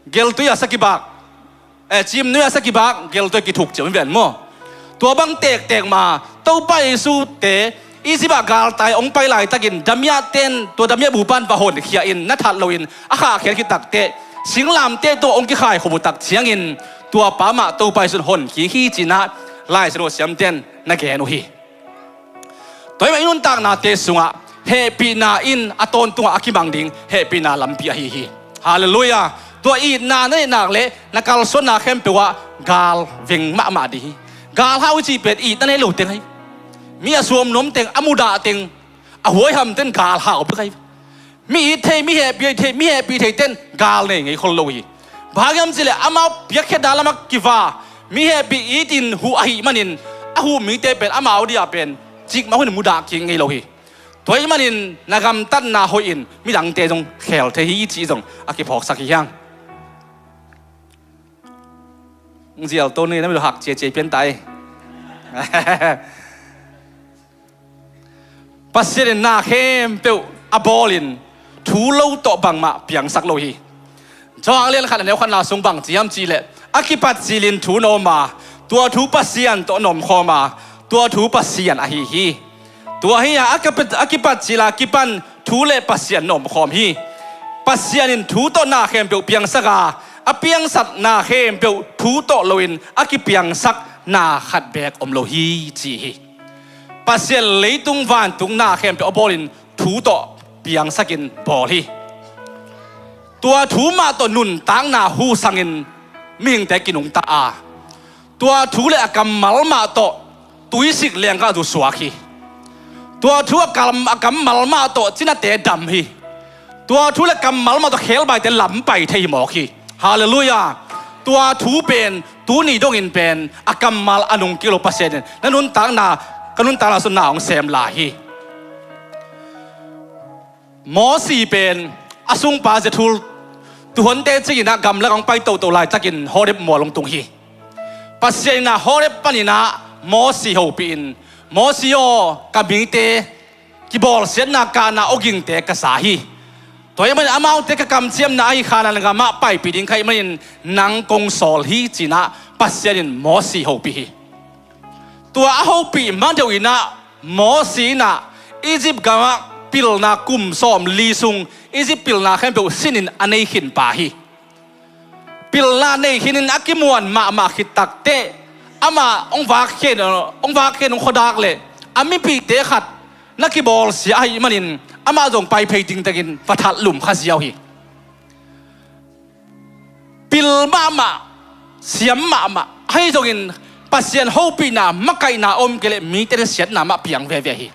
geltui a sa kibak, eh, cimnui a sa kibak, geltui a kithuk ci om hi ven maw? Tua bang tektek ma Topa Jesuh te Egypt ah galtai hong pai laitakin damiah ten tua damiah bu pan va honkhia in na that loin a khahkhiat khit takteh singlamteh tungah hong kikhai khop uh tak ciangin tua pa mah Topa Jesuh in honkik hi ci-in ah Lai Siangtho siamte in na gen uh hi. Tua ahih manin i nuntaknate sungah hehpihna in a tawntungah a kimang ding hehpihna lampi ahi hi. Halleluiah. Tua itna na neihnak le na kalsuanna khempeuh ah gal veng mahmah ding hi. Galhau i cih pen itna nei lo teng ahi. Mi a suamnuam teng, a mudah teng, a huaiham ten galhau bek ahi. Mi it thei, mi hehpih thei, mi hehpih theite in gal nei ngei khol lo hi. Bang hang hiam cihleh amau piakkhiatna lamah kiva, mi hehpih itin huh ahih manin a huh mite pen amau dia pen cikmah hunin mudah kik ngei lo hi. Tua ahih manin na gamtatna hoih in midangte zong khel thei hi cih zong a kiphawksak hi hang. Zial to ni na mi lo hak ciacia pian tai. Pasian in na khempeuh a bawlin thu lo tawh bangmah piangsak lo hi. Johan lian khat a neu khatna sung bang ci hiam cihleh a kipat cilin thu na om a, tua thu Pasian tawh na omkhawm a, tua thu Pasian ahi hi. Tua hi a, a kipat, a kipat cila kipan thu le Pasian na omkhawm hi. Pasian in thu tawh na khempeuh piangsak a, a piangsak na khempeuh thu tawh loin a kipiangsak na khat beek om lo hi ci hi. Pasian leitung vantung na khempeuh a bawlin thu tawh piangsakin bawl hi. Tua thu mah tawh nuntakna husangin mihingte kinungta a, Tua thu le a kammal mah tawh tuisik lengkah zu suak hi. Tua thu a kam, a kammal mah tawh cinate dam hi. Tua thu le kammal mah tawh khebaite lam pai thei hi mawk hi. Halleluiah. Tua thu pen tuni dongin pen a kammal a nung kik lo Pasian in na nuntakna, ka nuntakna sung na hong sem lai hi. Mosi pen a sungpa Jethro tuuhonte cingin ah gamlak hong pai toto laitakin Horeb mual hong tung hi. Pasian in ah Horeb panin ah Mosi hopih in, Mosi aw, ka mite kibawlsiatna kahna awgingte ka za hi. Tua ahih manin amaute ka kamciamna ahi Kanaan gamah paipih ding ka hih manin nang kong sawl hi, ci-in ah Pasian in Mosi hopih hi. Tua a hopih ma deuh in ah Mosi in ah Egypt gamah pilna kum sawmli sung Egypt pilna khempeuh sinin a nei khin pa hi. Pilna nei khinin a kimuan mahmah khit takteh amah hong vak khen, hong vak khen hong khuadak leh a mipihte khat na kibawlsia ahih manin amah zong pai phei dingtakin va that lum kha ziau hi. Pil mahmah, siam mahmah, ahi zongin Pasian hopihna, makaihna om kei leh mite in siatna mah piang veve hi.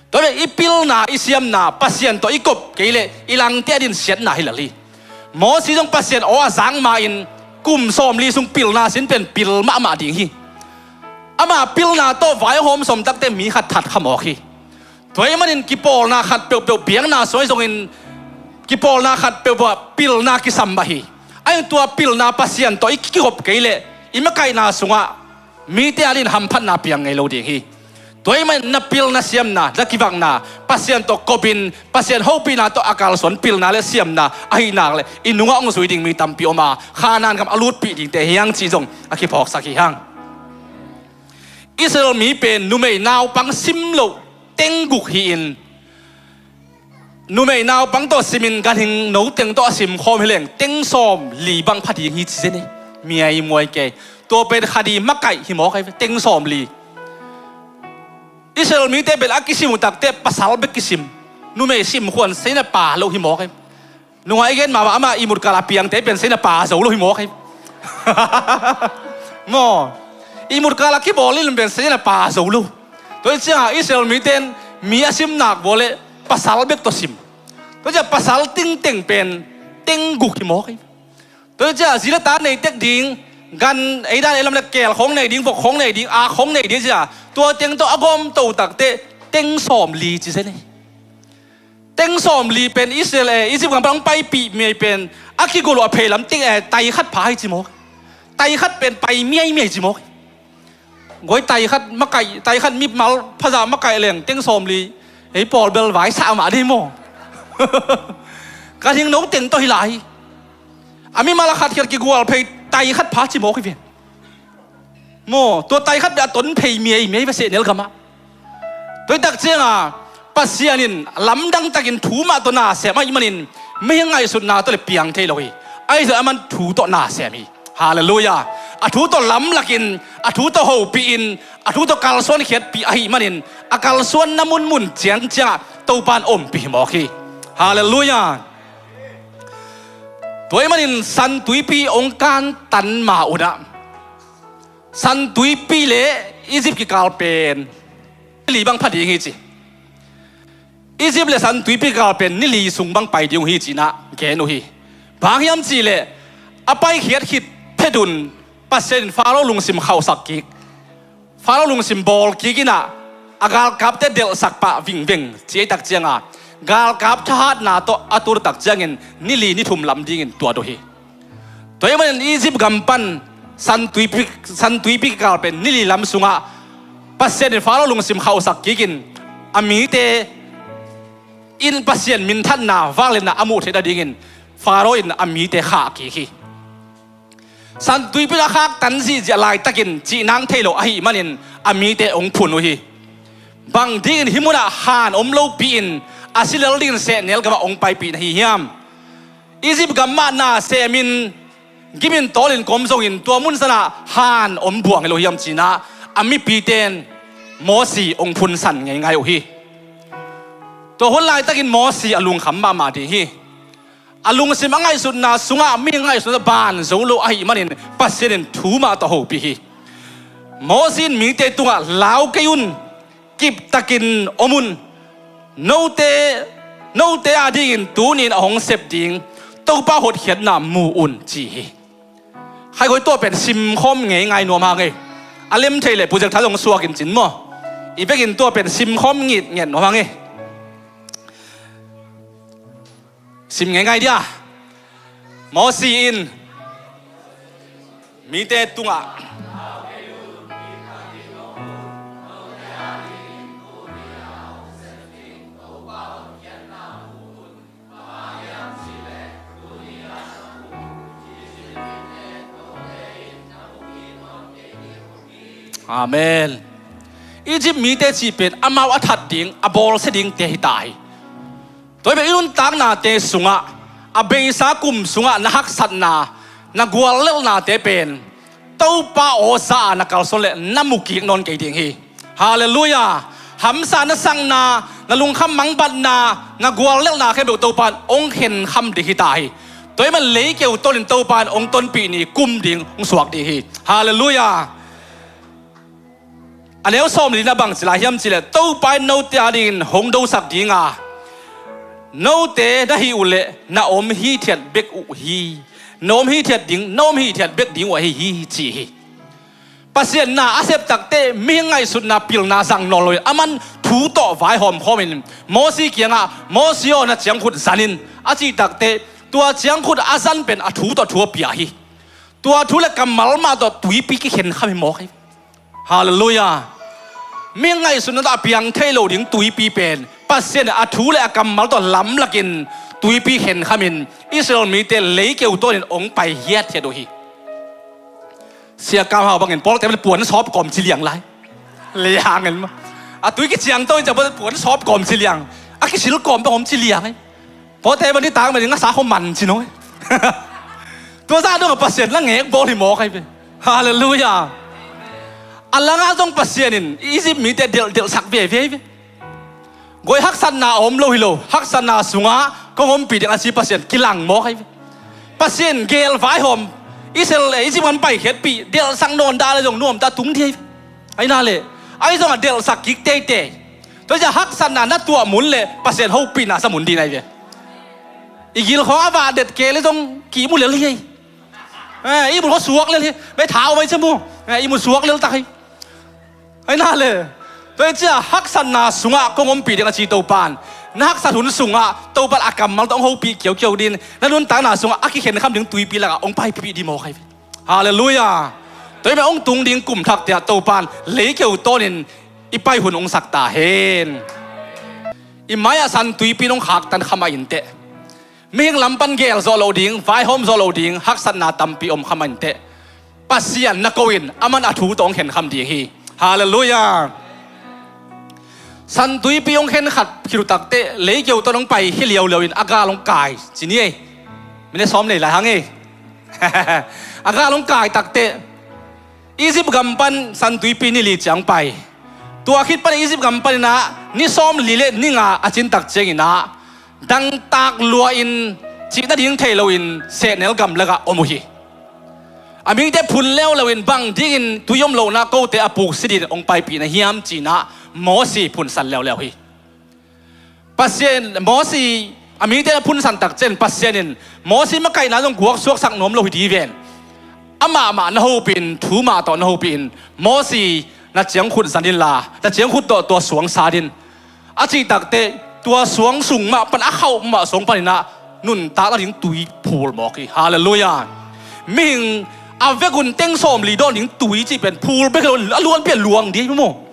Tua leh i pilna, i siamna, Pasian tawh i kop kei leh i langte adingin siatna hi lel hi. Mosi zong Pasian aw a zak ma-in kum sawmli sung pilna sin pen pil mahmah ding hi. Ama pilna tawh vai a hawm sawm takteh mi khat that kha mawk hi. Tua ahih manin kipawlna khat peuhpeuh, biakna sung ahi zongin kipawlna khat peuhpeuh ah pilna kisam mah hi. Ahi zongin tua pilna Pasian tawh i kikop kei leh i makaihna sungah mite adingin hamphatna piang ngei lo ding hi. Tua ahih manin na pil, na siamna, na kivakna Pasian tawh kopin Pasian hopihna tawh a kalsuan pilna le siamna ahih nak leh i nungah hong zui ding mi tampi om a, Kanaan gam a lutpih dingte hi hang cih zong a kiphawksak hi hang. Israel mi pen numei naupang sim loh teng guk hi-in, numei naupang tawh simin ganhing no teng tawh a sim khawm hi leng teng sawmli bang pha ding hi ci zen hi. Miai muai kei. Tua pen kha ding makaih hi mawk hi, teng sawmli. Israel mite pen a kisim uh takteh pasal bek kisim. Numei sim khuan sei na pa lo hi mawk hi. Nungah i gen mah bang, amah ihmut kal a piangte pen sei na pa zo lo hi mawk hi. Maw, ihmut kal a kibawl in pen sei na pa zo lo. Tua hi ciangah Israel mite in mi a sim nak bawl leh pasal bek tawh sim. Tua ciah pasal tingteng pen teng guk hi mawk hi. Tua hi ciah zi le ta nei tek ding, gan ei dan ei lam le keel khawng nei ding, vok khawng nei ding, ak khawng nei ding ciah tua teng tawh a gawmto takteh teng sawmli ci zen hi. Teng sawmli pen Israel, eh, Egypt gam pan hong paipih miai pen a kigol uh a pheilam teng, eh, tai khat pha hi ci mawk. Tai khat pen pai miaimiai ci mawk. Goi tai khat makaih, tai khat mimal phazah makaih leng teng sawmli, ei pawl bel vaisah mah dei maw? Ganhing no teng tawh hi lai. A mimal a khat khiat kigual phei tai khat pha ci mawk hi ven. Maw, tua tai khat beh a ton phei miaimiai va sehnel gamah. Tua hi tak ciangah Pasian in lamdang takin thu mah tawh na sem ahih manin mihing ngaihsutna tawh le piang thei lo hi. Ahi zongin aman thu tawh na sem hi. Halleluiah. A thu tawh lamlakin, a thu tawh hopihin, a thu tawh kalsuan khiatpih ahih manin a kalsuanna munmun ciangciangah Topa in ompih hi mawk hi. Halleluiah. Tua ahih manin San Tuipi hong kantan ma-un ah San Tuipi le Egypt kikal pen ni li bang pha ding hi ci. Egypt le San Tuipi kikal pen ni li sung bang pai ding uh hi ci-in ah gen uh hi. Bang hiam cih leh a paikhiat khit phet un Pasian in Faro lungsim khauhsak kik, Faro lungsim bawl kik in ah a galkapte delhsak pah vingveng ci ei tak ciangah galkap thahatna tawh a tur tak ciangin ni li ni thum lam dingin tuat uh hi. Tua ahih manin Egypt gam pan San Tuipi, San Tuipi kikal pen ni li lam sungah Pasian in Faro lungsim khauhsak kikin a mite in Pasian minthanna, vangliatna a muh theih nadingin Faro in a mite khah kik hi. San Tuipi a khaktan zihziah laitakin cihnang thei lo ahih manin a mite hong phun uh hi. Bang dingin hih munah han om lopi-in a si lel dingin sehnel gamah hong paipih na hi hiam? Egypt gam mah na semin gimin tawlin kom zongin tua mun sanah han om buang hi lo hiam ci-in ah a mipite in Mosi hong phunsan ngeingai uh hi. Tua hun laitakin Mosi a lungkham mahmah ding hi. A lungsim a ngaihsutna sungah mi ngaihsutna ban zo lo ahih manin Pasian in thu mah tawh hopih hi. Moses in mite tungah, "Lau kei un, kiptakin om un. Note, note adingin tuni-in a hong sep ding Topa hotkhiatna mu un," ci hi. Khaikoi tua pen simkhawm ngeingai nuam hang ei. A lem thei leh projector zong suakin cin maw. I bekin tua pen simkhawm ngitnget nuam hang ei. Sim ngeingai dia. Moses in mite tungah, Amen. Egypt mite cih pen amau a that ding, a bawlsia dingte hi ta hi. Tua hi pen i nuntaknate sungah, a beisa kum sungah na haksatna, na guallelhnate pen Topa aw za-a na kalsuan leh na mu kik nawn kei ding hi. Halleluiah. Hamsa na sakna, na lungkham mangbatna, na guallelhna khempeuh Topa in hong khenkham ding hi ta hi. Tua hi man leikeu tawnin Topa in hong tonpih ni, kum ding hong suak ding hi. Halleluiah. A neu sawm li na bang ci lai hiam cih leh, Topa in note adingin hong dosak ding a, note na hih uh leh na om hithiat bek uh hi. Na om hithiat ding, na om hithiat bek ding uh ahi hi, ci hi. Pasian na a sep takteh mihing ngaihsutna pilna zang nawn loin, aman thu tawh vaihawm khawmin Mosi kiangah, "Mosi aw, na ciangkhut zan in," a cih takteh tua ciangkhut a zan pen a thu tawh thu a pia hi. Tua thu le kammal mah tawh tuipi kikhenkham hi mawk hi. Halleluiah. Mihing ngaihsutna tawh a piang thei lo ding tuipi pen Pasian in a thu le a kammal tawh lamlakin tuipi khenkhamin Israel mite leikeu tawnin hong pai hiathiat uh hi. Sia Kam Hau bangin pawlte bel puan sawp kawm ci liang lai. Liang in maw. A tui kiciang to in ciang puan sawp kawm ci liang. A kisil kawm bang om ci liang in. Pawlte bang nitak bang in ngasa kho man ci no. Tua zah dong a Pasian la ngek bawl hi mawk ahi ve. Halleluiah. A langah zong Pasian in Egypt mite delhdelhsak veve hi ve. Goi haksatna a om lo hi lo, haksatna sungah kong ompih ding a ci Pasian kilang mawk ahi ve. Pasian gel vaihawm, Israel, eh, Egypt gam paikhiatpih, delhsak nawn dah le zong nuamta tung dih ahi ve. Ahi na le, ahi zongah delhsak kik teitei. Tua hi ciah haksatna na tuah mun le Pasian hopihna sa mun dih na hi ve. I gilkhawng a vah det kei le zong kihmu lel hi ei. Eh, i mun khaw suak lel hi. Bei thau mai ciah mu. Eh, i mun suak lel tak hi. Ahi na le. Tua hi ciah haksatna sungah kong ompih ding a ci Topan, na haksat hun sungah Topan a kammal tawh hong hopih kiaukiau ding, na nuntakna sungah a kikhenkham ding tuipi lakah hong paipih dih mawk ahi ve. Halleluiah. Tua hi mah hong tung ding kum thak tiah Topan leikeu tawnin i pai hun hong sak ta hen. I mai-ah San Tuipi in hong khaktan kha mah inteh, mihing lam pan gel zawh loh ding, vaihawm zawh loh ding haksatna tampi om kha mah inteh, Pasian na ko in aman a thu tawh hong khenkham ding hi. Halleluiah. San Tuipi hong khenkhat khit uh takteh leikeu tawh hong pai khia liauliau in a gal hong kai ci ni ei. Minute sawm nei lai hang ei. A gal hong kai takteh Egypt gam pan San Tuipi ni li ciang pai. Tua khit pan Egypt gam panin ah ni sawm li le ni nga a cin tak ciangin ah dangtak lua-in cih nading thei loin sehnel gamlakah om uh hi. A mite phun leuleu in bang dingin tui om lohna kote a puksi dingin hong paipih na hiam ci-in ah Mosi phunsan leuleu hi. Pasian, Mosi a mite na phunsan tak ciangin Pasian in Mosi makaihna zong guak suaksak nuam lo hi dih ven. Amah mah na hopih in, thu mah tawh na hopih in, Mosi na ciangkhut zan inla, na ciangkhut tawh tua suang sat in, a cih takteh tua suang sung mah pan a khauh mah suang panin ah nuntak nading tui phul mawk hi. Halleluiah. Mihing a vekun teng sawm li dawn ding tui cih pen phul bek hi lo, a luanpi a luang dih hi maw.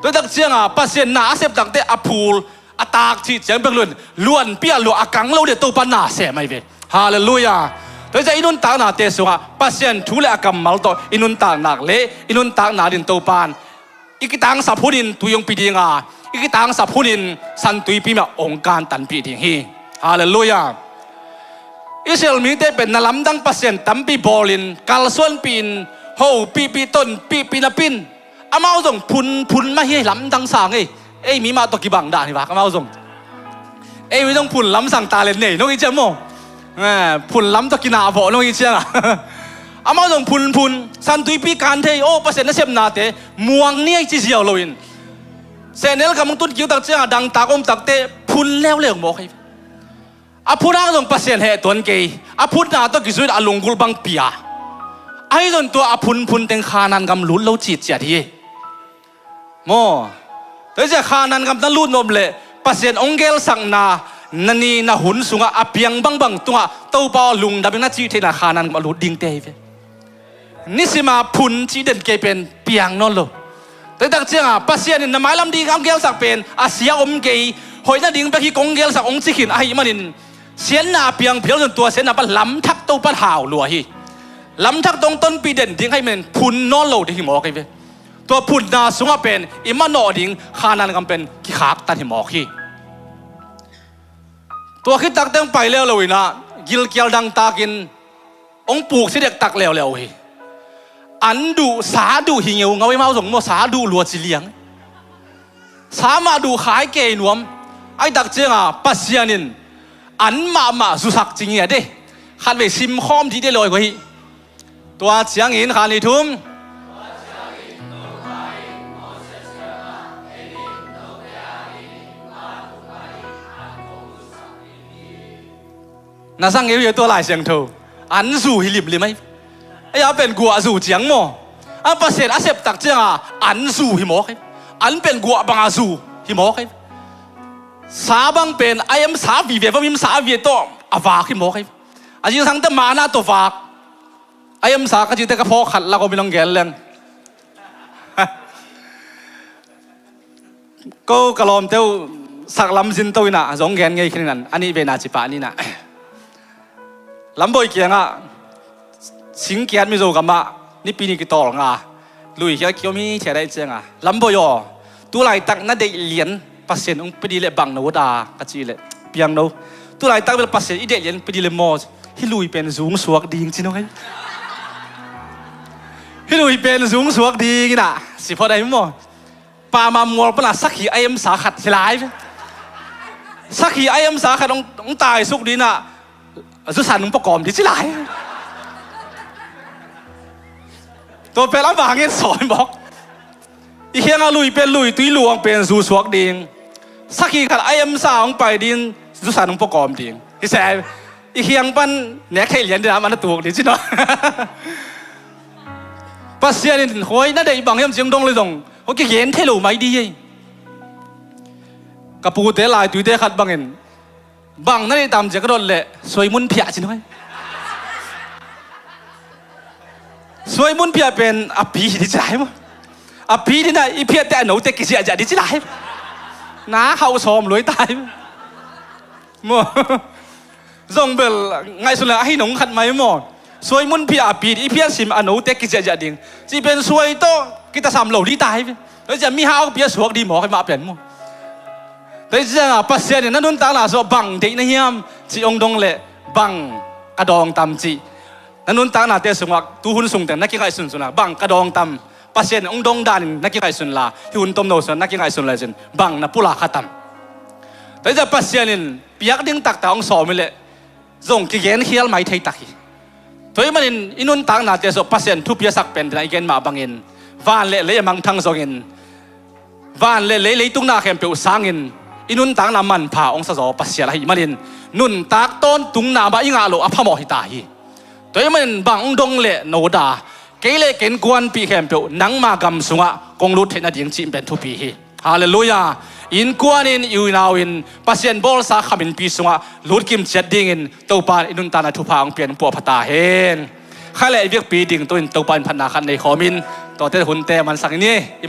Tua tak ciangah Pasian na a sep takteh a phul, a tak cih ciang bek luan, luanpi a luang, a kang lo dih Topa na sem ahi ve. Halleluiah. Tua hi ciah i nuntaknate sungah Pasian thu le a kammal tawh i nuntak nak le i nuntakna dingin Topan i kitangsap hunin tui hong pia ding a, i kitangsap hunin San Tuipi mah hong kantanpih ding hi. Halleluiah. Israel mite pen na lamdang pasian tampi bawlin kalsuanpih in, hopihpih, tonpihpih napi-in amau zong phunphun mah hi, lamdang sang ei. Ei mi mah tawh kibang dan hi vak amau zong. Ei mi zong phun lam sang talent nei nong hi ciang maw. Eh, phun lam tawh kinah vawh nong hi ciang a. Amau zong phunphun, San Tuipi kan thei, aw, Pasian nasepnate muang ni ei ci ziau loin, sehnel gam hong tun kik uh tak ciangah dangtak om takte phun leuleu mawk hi. A phun hang zong Pasian heh tuan kei, a phunna tawh kizui in a lunggulh bang pia. Ahi zong tua a phunphun teng Khanaan gam lut lo citciat hi. Maw, tua hi ciah Khanaan gam na lut nop leh Pasian hong gelsakna na ni na hun sungah a piang bangbang tungah Topa aw lungdam ing na cih theihna Khanaan gam a lut dingte hi ve. Nisima phun cih den kei pen piang nawn lo. Tua hi tak ciangah Pasian in na mailam ding hong gelsak pen a sia om kei, hoih nading bek hi kong gelsak hong ci khin ahih manin siatna a piang phial zong tua siatna pan lamthak Topa hau lua hi. Lamthak tawh hong tonpih den ding ahih manin phun nawn lo ding hi mawk hi ve. Tua phunna sungah pen i manawh ding Khanaan gam pen kikhaktan hi mawk hi. Tua khit takte hong pai leuleu inah gilkial dangtakin hong puk si dektak leuleu hi. An duh, sa duh hi ngeungau i mau zong maw, sa duh lua ci liang. Sa mah duh khai kei nuam. Ahi tak ciangah Pasian in an mahmah zusak ci ngiat e. Khatvei simkhawm dih de lawi kua hi. Tua ciangin khan i thum. Na sang ngeu hi tua Lai Siangtho. An zu hi limlim ai. Ai a pen guah zu ciang maw. A Pasian a sep tak ciangah an zu hi mawk ai. An pen guah banga zu hi mawk ai. Sa bang pen a em sa vive, va mim sa vive tawh a vak hi mawk ai. A zingsang te mana tawh vak. A em sa ka cite ka phawk khat lak om in hong gen leng. Ko ka lawmte uh sak lamzin to inah zong gen ngei khin inah a nih vena cipah ninah. Lamboi kiangah singkiat Mizo gamah nipi ni kitawl nga lui kiangah kiom hi thiat ahi ciangah, Lamboi aw, tu laitak na deih lian Pasian hong pia dih leh bang na ut a ka cih leh, Piangno, tu laitak bel Pasian i deih lian pia dih leh maw, hih lui pen zung suak ding ci nong ai. Hih lui pen zung suak ding inah si phot ai maw. Pama mual pana sakhi a em sa khat hi lai ve. Sakhi a em sa khat hong, hong taisuk dinah zusan hong pua kawm di ci lai. Tua pen a vangin sawi mawk. I khiangah lui pen lui tui luang pen zu suak ding. Sakhi khat a em sa hong pai din zusan hong pua kawm ding. Hi se. I khiang pan nek thei lian dinah man a tuk di ci no. Pasian in huai na deih bang hiam ci hong dong le zong hong kigen thei lo mai di hi. Ka pute lai tuite khat bangin bang na deih tam ci a ka dot leh suai mun phiah ci nuai. Suai mun phiah pen a pi hi di ci lai maw. A pi dinah i phiatte a note kiziahziah di ci lai maw. Na hauh sawm luai tai maw. Zong bel ngaihsun le ahi nong khat mai maw. Suai mun phiah a pi di i phiat sim a note kiziahziah ding. Ci pen suai tawh kitasam lo di tai ve. Tua ciah mihau pia suak di mawk hi mah pen maw. Tua ciangah Pasian in na nuntakna suah bang deih na hiam ci hong dong leh bang ka dawng tam cih. Na nuntaknate sungah tuhun sungteng na kingaihsun sunah bang ka dawng tam. Pasian hong dong danin na kingaihsun la, hih hun tomno sunah na kingaihsun la cin bang na pulak kha tam. Tua ciah Pasian in piak ding taktak hong sawm hi leh zong kigen khial mai thei tak hi. Tua ahih manin i nuntaknate sungah Pasian thupi a sak pen dinah i gen mah bangin van le lei a mangthang zongin van le lei leitung na khempeuh sangin i nuntakna manpha hong sa zaw Pasian ahih manin nuntak tawntungna mah i ngah loh a phamawh hi ta hi. Tua ahih manin bang hong dong le no da, kei le ken kuanpih khempeuh nangma gam sungah kong lut theih nading cih pen thupi hi. Halleluiah. Innkuan in i unau in Pasian bawlsa khaminpi sungah lutkim ciat dingin Topa in i nuntakna thupha hong pian puahpha ta hen. Kha le i biakpi ding tu in Topa in phatna khat nei khawmin tuate hunte mansak in hi.